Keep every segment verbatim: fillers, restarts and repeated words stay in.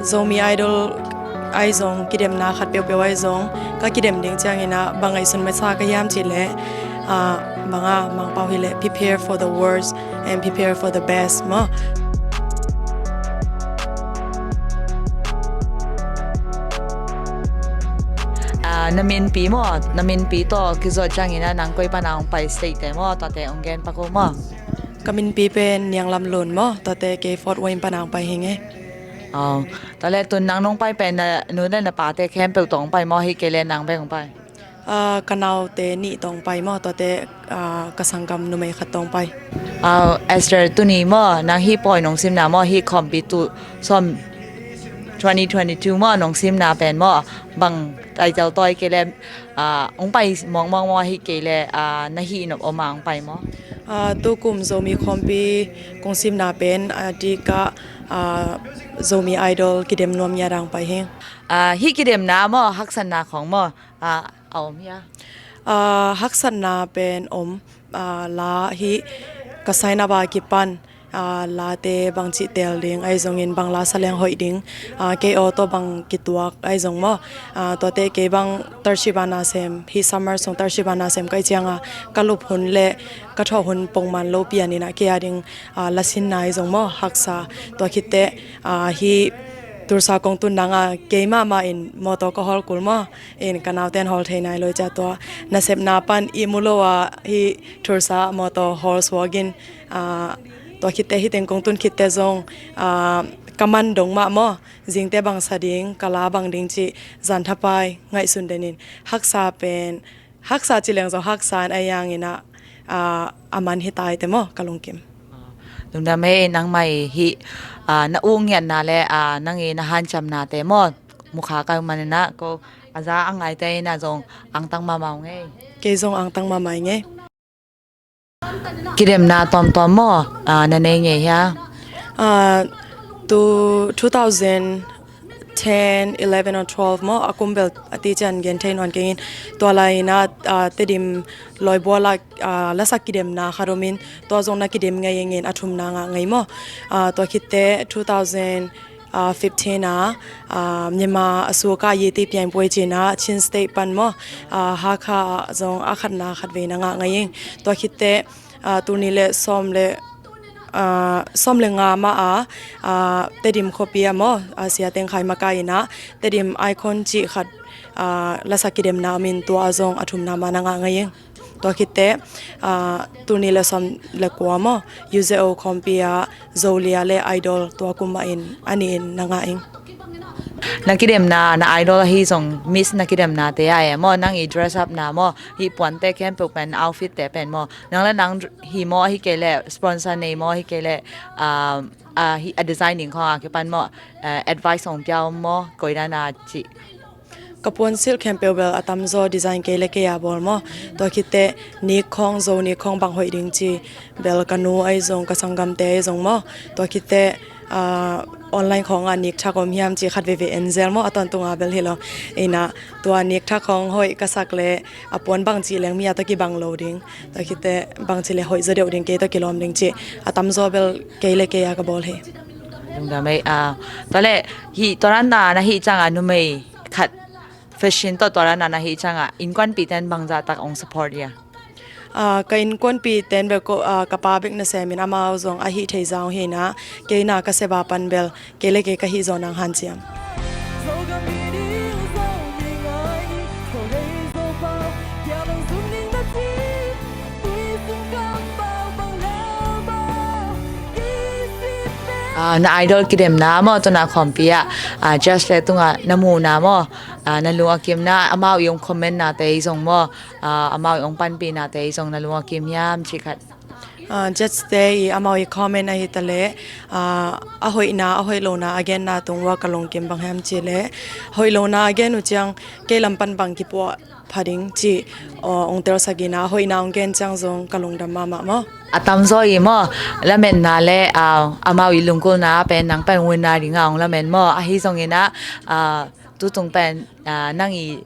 Zomi Idol ahi zong, kidemna khat peuhpeuh ahi zong, ka kidem ding ciangin ah bang ngaihsun masa ka hiam cih leh, ah, bang a Mangpau hi leh, prepare for the worst and prepare for the best maw. Ah, na minpi maw, na minpi tawh kizawh ciangin ah nang koi pan a hong pai state te maw, tuate hong gen pak uh maw. Ka minpi pen Niang Lam Lun maw, tuate kei Fort Wayne pan a hong pai hi ing e. Aw, tuale tun nang nong pai pen na nu le na pate khempeuh tawh hong pai maw, hi kei le nang bek hong pai? Ah, ka naute nih tawh hong pai maw, tuate, ah, ka sanggam numei khat tawh hong pai. Aw, Esther, tuni maw, nang hih pawi nong simna maw, hih khawmpi tu sawm twenty twenty-two maw, nong simna pen maw, bang title tawh hi kei le, ah, hong pai mawkmawk maw, hi kei le, ah, na hih nop om a hong pai maw? Ah, tukum Zomi khawmpi kong simna pen, ah, dik ah, ah, Zomi Idol kidem nuam ngiat a hong pai hi ing. Ah, hih kidemna maw, haksatna khawng maw, ah, a om hia? Ah, haksatna pen om, ah, la hih ka sign up a kipan, ah, late bangci teel ding ahi zongin, bang la sa leng hoih ding, ah, kei aw tawh bang kituak ahi zong maw, ah, tuate kei bang Tarship a nasem, hih summer sung Tarship a nasem ka hih ciang a, ka lup hun le ka thawh hun pongman lo pian in ah kei a ding, ah, la sinna ahi zong maw, haksa. Tua khit teh, ah, hih Tulsa kong tun nang a kei mahmah in mawtaw ka hawl kul maw, in ka naute'n hawl thei nai lo i ci a, tua nasepna pan ihmu lo a hih Tulsa mawtaw hawl suak in, ah, tua khit teh hih teng kong tun khit teh zong, ah, ka man dong mah maw, zingte bang sa ding, ka la bang ding cih zanthapai ngaihsun den in, haksa pen, haksa ci leng zong haksa in, a yang in ah, ah, a man hi tai te maw, ka lungkim. Lungdam ei, nangmah i hih, ah, na uk ngiatna le, ah, nang i na hanciamnate maw, mukha ka man in ah, ko a za a ngaite in ah zong angtang mahmah ung ei. Kei zong angtang mahmah ing ei. Kidemna tuamtuam maw, ah, na nei ngei hia? Ah, tu two thousand ten, eleven or twelve maw, a kum bel a ti cian gen thei nawn keng in, tua lai in ah, ah, Tedim Lawibual ah, ah, lasak kidemna khat om in, tua zong na kidem ngei ing in, a thumna ngah ngei maw. Ah, tua khit teh two thousand, ah, fifteen ah, ah, Myanmar a suk a Yiti Piangpuai ci in ah Chin State pan maw, ah, Hakha ah zong a khatna khat vei na ngah ngei ing. Tua khit teh, ah, tul nih le sawm le, ah, sawm le nga mah a, ah, Tedim khuapi ah maw, ah, Sia Teng Khai makai in ah Tedim Icon cih khat, ah, lasak kidemna om in, tua ah zong a thumna mah na ngah ngei ing. Tua khit teh, ah, tul nih le sawm le kua maw, U Z O khawmpi ah Zolia le Idol, tua kum mah in a nih in na ngah ing. Na kidemna, na Idol ahi zong Miss na kidemnate ah e maw, nang i dress up na maw, hih puante khempeuh pen, outfit te pen maw, nang le nang hi maw, ahi kei le sponsor nei maw, ahi kei le, ah, ah, hih a designing khawng a kipan maw, eh, advice hong pia om maw, koi dan a cih? Ka puan silk khempeuh bel a tamzaw design kei le kei a bawl maw. Tua khit teh nik khawng, Zo nik khawng bang hoih ding ci bel ka nu ahi zong, ka sanggamte ahi zong maw. Tua khit teh, ah, online khawng ah nik thak om hiam ci khat veivei en zel maw, a tawntung a bel hi lo. Ei in ah tua nik thak khawng hoih ka sak le a puan bang ci leng mi a tawh kibang lo ding. Tua khit teh bang ci le hoih zaw deuh ding, kei tawh kilawm ding ci, a tamzaw bel kei le kei a ka bawl hi. Lungdam ei, ah, tua le hih tua dan a na hih ciang a, numei khat fashion tawh tua dan a na hih ciang a, innkuanpihte in bangzah tak hong support hia? Ah, ka innkuanpihte in bel ko, ah, ka pa bek nasem in, amau zong a hih thei zah hi in ah, kei na ka sep a pan bel kei le kei ka hih zawh nang hanciam. Ah, na Idol kidemna maw, tu-in ah khawmpi ah, ah, judge te tungah na muhna maw, ah, na lung a kimna, amau i hong comment nate i zong maw, ah, amau i hong panpih nate i zong na lung a kim hiam cih khat? Ah, judge te i amau i comment ahi ta leh, ah, a hoihna, a hoih lohna a genna tung uah ka lungkim. Bang hiam cih leh, hoih lohna a gen uh ciang kei lam pan bang kipuah pha ding cih, ah, hong telsak in ah, hoihna hong gen ciang zong ka lungdam mahmah maw. A tamzaw i maw, lametna le, ah, amau i lunggulhna pen nang pen winner ding a hong lamen maw. Ahi zongin ah, ah, tutung pen, ah, nang i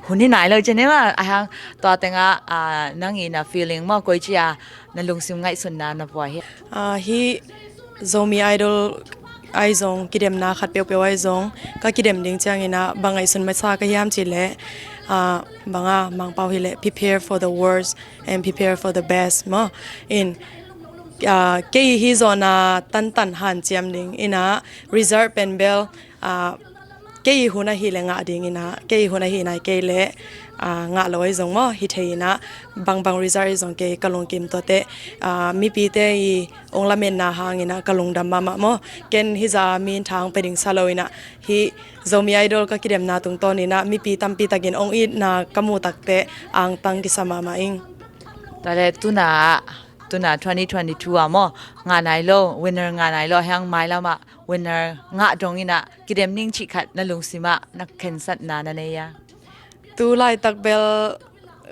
hun hi nai lo ci ni maw. A hang tua tengah, ah, nang i na feeling maw, koi ci a na lungsim ngaihsutna na pua hi? Ah, hih Zomi Idol ahi zong, kidemna khat peuhpeuh ahi zong, ka kidem ding ciangin ah bang ngaihsun masa ka hiam cih leh, ah, bang a Mangpau hi leh, prepare for the worst and prepare for the best maw. In, ah, kei hi zawhna tantan hanciam ding in ah, result pen bel, ah, kei hun ahi leh ngah ding in ah, kei hun ahi nai kei leh, ah, ngah lo ahi zong maw, hi thei in ah, bangbang result ahi zong kei ka lungkim tuate, ah, mipite i ong lametna hangin ah ka lungdam mahmah maw. Ken hih zah a min thang pe ding sa lo in ah, hih Zomi Idol ka kidemna tungtawn in ah mipi tampi takin ong itna ka muh takteh angtang kisa mahmah ing. Tuale tuna, tuna twenty twenty-two ah maw, ngah nai lo, winner ngah nai lo, hiang mailam ah winner ngah dong in ah kidem ning cih khat na lungsim ah na khensatna na nei a? Tu laitak bel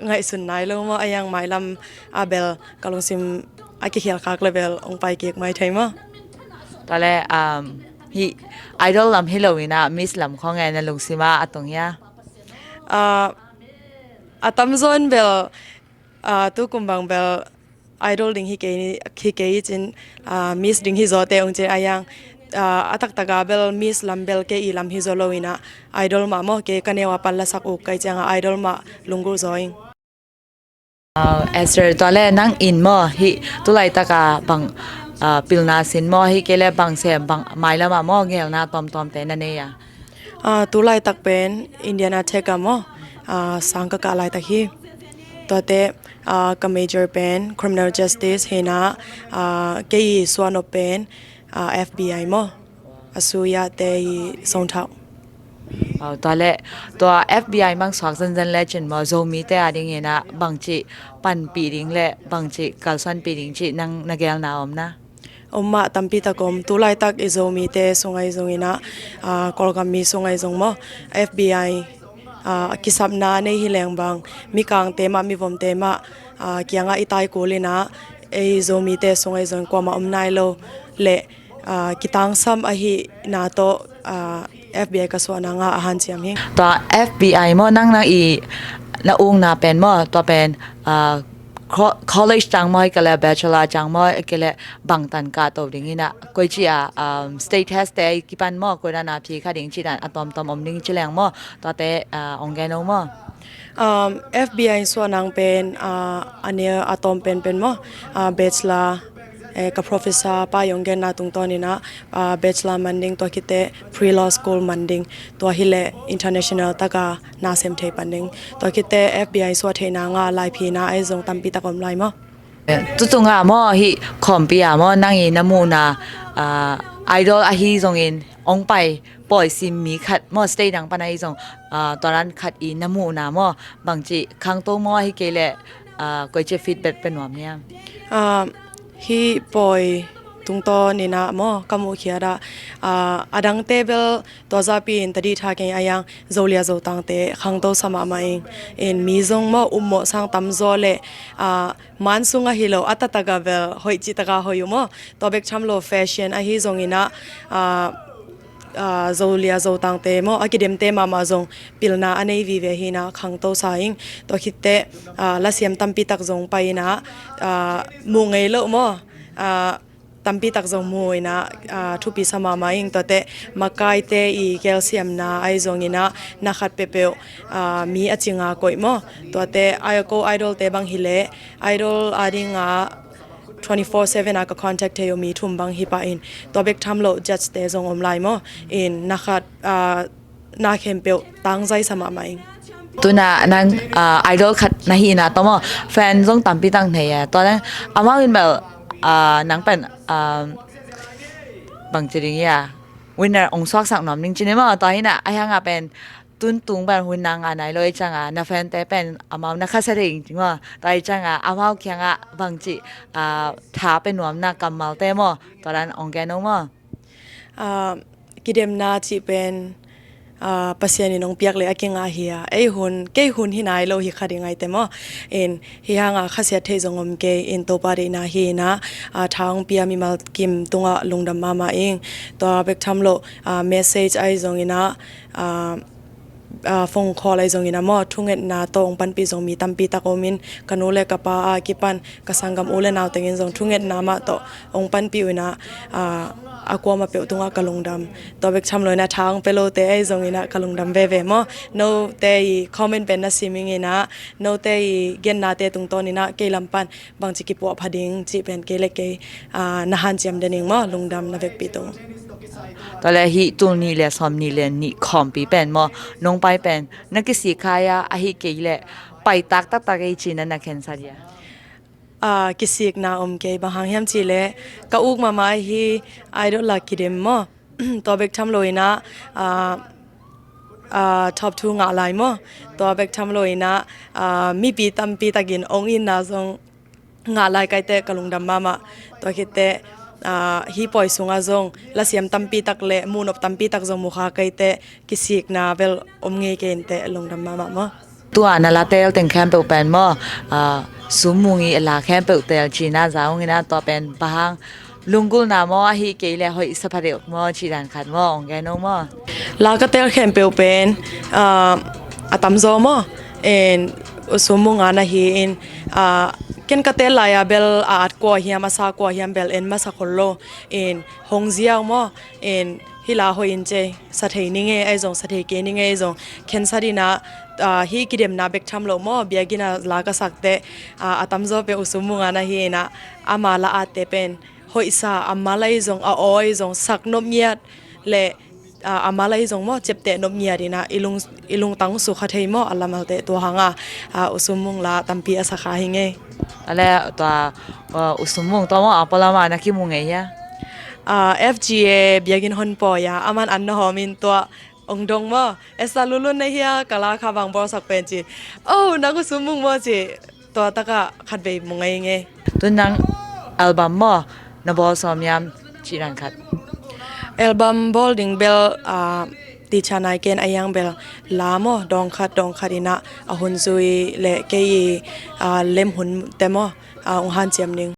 ngaihsun nai lo maw, a hiang mailam a bel ka lungsim a kikhial khak leh bel ong pai kik mai thei maw. Tuale, um, hih Idol lam hi lo in ah Miss lam khong e na lungsim ah a tong hia? Ah, a tamzaw in bel, ah, tu kum bang bel Idol ding hi kei ni, hi kei cin, ah, Miss ding hi zaw te ong ci a hiang, ah, a taktak a bel Miss lam bel kei i lam hi zaw lo in ah, Idol mah maw, kei ka neu a pan lasak uk ka hih ciang a Idol mah lunggulh zaw ing. Ah, Esther, tuale nang in maw, hih tu laitak a bang, ah, pilna sin maw, hi kei leh bang sem, bang mailam ah maw, ngelna tawmtawmte na nei a? Ah, tu laitak pen Indiana Tech ah maw, ah, sang ka kah laitak hi. Tuate, ah, ka major pen Criminal Justice hi in ah, ah, kei i suah nop pen, ah, F B I maw, a sui ah te i songthau. Aw, tuale, tua F B I mang suak zenzen lecin maw, Zomite a dingin ah bangci panpih ding leh bangci kalsuanpih ding cih nang na gelna om na? Om mah, tampi tak om. Tu laitak i Zomite sung ahi zongin ah, ah, Kawlgam mi sung ahi zong maw, F B I, ah, kisapna nei hi leng bang, mikangte mah, mivomte mah, ah, kiangah i tai kul in ah, ei Zomite sung ahi zong kuamah om nai lo leh, ah, kitangsam ahihna tawh, ah, F B I ka suahna ngah a hanciam hi. Tua F B I maw, nang, nang i na ukna pen maw, tua pen, ah, co-, college ciang maw, hi kei leh bachelor ciang maw, hi kei leh bangtan kahto ding in ah, koici a, um, state test te kipan maw, koi dan a phi kha ding cih dan a tawmtawm om ding ci leng maw, tuate, ah, ong gen o maw. Um, F B I suah nang pen, ah, a neu a tawm penpen maw, ah, bachelor, eh, ka professor pa i ong genna tungtawn in ah, ah, bachelor man ding, tua khit teh pre-law school man ding, tua hi leh international tak a na sem thei pan ding, tua khit teh F B I suah theihna ngah lai, phi na ahi zong tampi tak om lai maw. Tutung ah maw, hih khawmpi ah maw, nang i na muhna, ah, Idol ahi zongin ong pai pawi sim mi khat maw, state dang pan ahi zong, ah, tua dan khat i na muhna maw, bangci khangto maw, hi kei leh, ah, koici feedback pe nuam hiam? Ah, hih pawi tungtawn in ah maw, ka muh khiat ah, ah, a dangte bel tua zahpi in tadih tha kei a, a hiang Zolia Zotangte khangto sa mahmah ing. In mi zong maw, upmawh sang tamzaw leh, ah, man sung ahi lo, a taktak a bel hoih cih tak a hoih uh maw. Tua bek tham lo, fashion ahi zongin ah, ah, ah, Zolia Zotangte maw, a kidemte mahmah zong pilna a nei vive hi in ah khangto sa ing. Tua khit teh, ah, lasiam tampi tak zong pai in ah, ah, muh ngei lo maw, ah, tampi tak zong mu in ah, ah, thupi sa mahmah ing. Tuate makaite i gelsiamna ahi zongin ah, na khat peuhpeuh, ah, mi a cing a koih maw. Tuate, ai, ko Idol te bang hi leh, Idol a ding ah twenty-four seven a ka contact thei uh mi thum bang hi pah in, tua bek tham lo judge te zong om lai maw. In na khat, ah, na khempeuh tangzai sa mahmah ing. Tuna nang, ah, Idol khat na hihna tawh maw, fan zong tampi tak nei a, tua leh amau in bel, ah, nang pen, ah, bangci ding hia, winner ong suaksak nuam ding ci ni maw, tua hi in ah, a hiang ah pen tuntung pen hun nang a nai lo i ciang a, na fante pen amau na khasia ding ci maw, tua i ciang a amau kiang ah bangci, ah, tha pe nuamna kammalte maw, tua dan ong gen o maw. Ah, kidemna cih pen, ah, Pasian in ong piak leh a kingah hi a, ei hun, kei hun hi nai lo hi kha ding ahi teh maw. In hih hang a khasiat theih zong om kei in, Topa deihna hi in ah, ah, tha ong pia mimal kim tungah lungdam mahmah ing. Tua bek tham lo, ah, message ahi zongin ah, ah, ah, phone call ahi zongin ah maw, thungetna tawh hong panpih zong mi tampi tak om in, ka nu le ka pa a kipan ka sanggam u le nau tengin zong thungetna mah tawh hong panpih uh in ah, ah, a kuamah peuh tungah ka lungdam. Tua bek tham lo in ah tha hong pia lote ahi zongin ah ka lungdam veve maw. Note i comment pen na sim ing in ah, note i gennate tungtawn in ah kei lam pan bangci kipuahpha ding cih pen kei le kei, ah, na hanciam den ing maw, lungdam na vekpi tung. Tua le hih tul nih le sawm nih le nih khawmpi pen maw, nong pai pen na kisik kha a, ahih kei leh paitak taktak ei ci-in na na khensat hia? Ah, kisikna om kei, bang hang hiam cih leh ka uk mahmah hi, idol la kidem maw. Tua bek tham lo in ah, ah, ah, top two ngah lai maw. Tua bek tham lo in ah, ah, mipi tampi takin hong itna zong ngah lai kei teh ka lungdam mahmah. Tua khit teh, ah, hih pawi sungah zong lasiam tampi tak le muhnop tampi tak zong mu kha kei teh kisikna bel om ngei kei in teh lungdam mahmah maw. Tua na la teel teng khempeuh pen maw, ah, Sum Mung i la khempeuh teel ci-in ah za ung in ah, tua pen bang hang lunggulhna maw, ahih kei leh hoih sa pha deuh maw cih dan khat maw, hong gen o maw. La ka teel khempeuh pen, ah, a tamzaw maw, en, U Sum Mung a na hi in, ah, ken ka teel lai-a bel a at kua hiam, a sa kua hiam bel en masa khol lo in, hong ziau maw, en, hih la hoih in cei, sa thei ning ei, ahi zong sa thei kei ning ei, ahi zong khensat in ah, ah, hih kidemna bek tham lo maw, biakinn ah la ka sak teh, ah, a tamzaw pen U Sum Mung a na hi in ah, ama la atte pen hoih sa, a mal ahi zong, a aw ahi zong sak nop ngiat le, ah, a mal ahi zong maw, ciapteh nop ngiat in ah i lung, i lungtang sukha thei maw, a la mal teh. Tua hang a, ah, U Sum Mung la tampi a sa kha hi ing ei. A le tua, ah, U Sum Mung tua maw, a pualam ah na kimu ngei hia? Ah, F G A biakinn hon pawi a, aman an na hawm in tua hong dong maw, Esther Lulun na hia, ka la kha bang bawlsak pen ci. Oh, nang U Sum Mung maw ci. Tua takah khatvei mu ngei ing ei. Tu nang album maw na bawl sawm hiam cih dan khat? Album bawl ding bel, ah, Teacher Nai Ken a hiang bel la maw, dawng khat dawng khat in ah, a hun zui le kei i, ah, lem hun teh maw, ah, hong hanciam ning.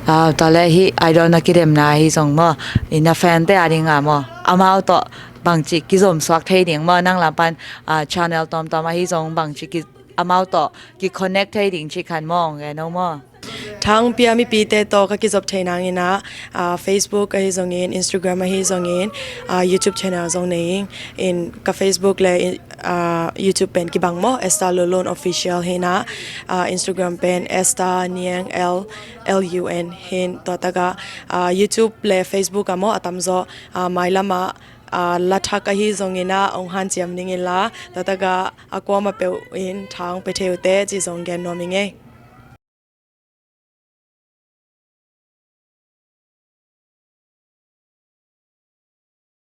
Ah, tua le hih idol na kidemna ahi zong maw, i na fan te a ding a maw, amau tawh bangci kizom suak thei ding maw, nang lam pan, ah, channel tawmtawm ahi zong bangci ki, amau tawh ki connect thei ding cih khat maw, hong gen o maw. Tha hong pia mipite tawh ka kizop thei nang in ah, ah, Facebook ahi zongin, Instagram ahi zongin, ah, YouTube channel zong nei ing. In ka Facebook le, ah, YouTube pen kibang maw, Esther Lulun Official hi in ah, ah, Instagram pen Esther Niang L, L U N hi in, tua takah, ah, YouTube le Facebook ah maw a tamzaw, ah, mailam ah, ah, la thak ahi zongin ah hong hanciam ning in la, tua takah a kuamah peuh in tha hong pia thei uh teh ci zong gen nuam ing ei.